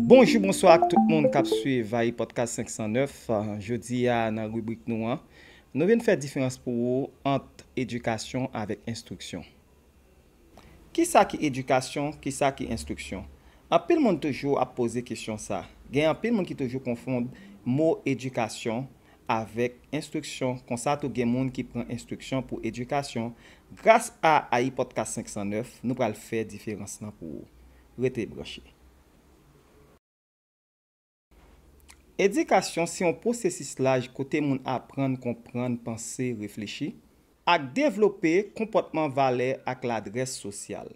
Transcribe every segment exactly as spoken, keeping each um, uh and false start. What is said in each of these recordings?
Bonjou, bonswa ak tout moun k ap swiv Ayi Podcast senk san nèf. Jodi a, nan ribrik nou an, nou vin fè diferans pou ou ant edikasyon avèk enstriksyon. Kisa ki edikasyon? Kisa ki enstriksyon? Anpil moun toujou ap poze kesyon sa. Gen anpil moun ki toujou konfonn mo edikasyon avèk enstriksyon. Konsa tou, gen moun ki pran enstriksyon pou edikasyon. Gras a Ayi Podcast senk san nèf, nou pral fè diferans lan pou ou. Rete branche. Edikasyon se yon pwosesis laj kote moun aprann, konprann, panse, reflechi, ak devlope konpòtman, valè ak ladrès sosyal.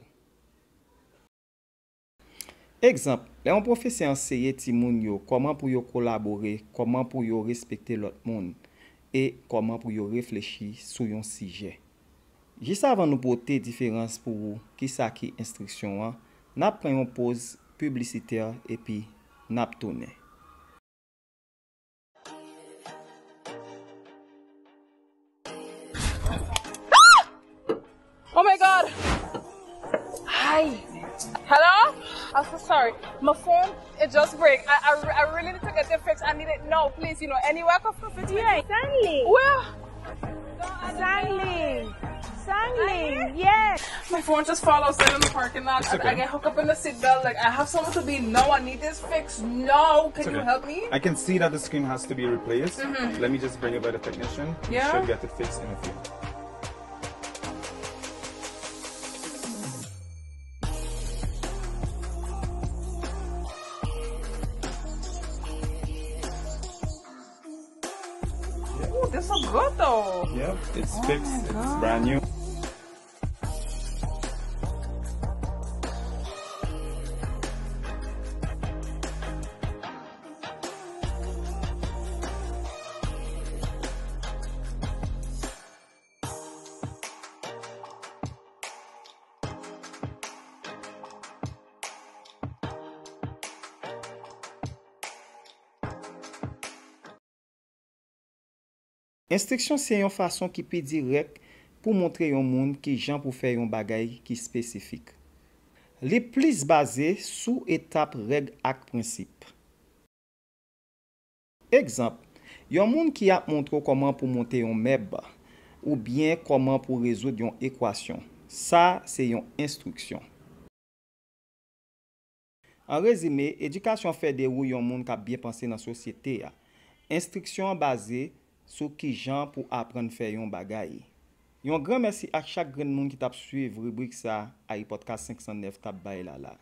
Egzanp, lè yon pwofesè anseye timoun yo kòman pou yo kolabore, kòman pou yo respekte lòt moun, e kòman pou yo reflechi sou yon sijè. Jis avan nou pote diferans pou ou kisa ki enstriksyon an, n ap pran yon poz piblisitè epi n ap tounen. Oh my god! Hi! Hello? I'm so sorry. My phone, it just break. I, I, I really need to get it fixed. I need it now, please. You know, anywhere I can fit it. Yeah, Stanley. Where? Stanley. Stanley, yes. My phone just fall outside in the parking lot. I, I get hooked up in the seat belt. Like, I have somewhere to be now. I need this fixed now. Can you help me? I can see that the screen has to be replaced. Let me just bring it by the technician. We Yeah? Should get it fixed in a few. Ooh, this look good though. Yep, it's fixed. It's brand new. Enstriksyon se yon fason ki pi dirèk pou montre yon moun ki jan pou fè yon bagay ki espesifik. Li plis baze sou etap, règ ak prensip. Egzanp, yon moun ki ap montre w kòman pou monte yon mèb oubyen kòman pou rezoud yon ekwasyon. Sa se yon enstriksyon. An rezime, edikasyon fè de ou yon moun k ap byen panse nan sosyete a. Enstriksyon an baze sou kijan pou aprann fè yon bagay. Yon gran mèsi ak chak grenn moun ki t ap swiv ribrik sa a Ayi Podcast senk san nèf t ap bay la la.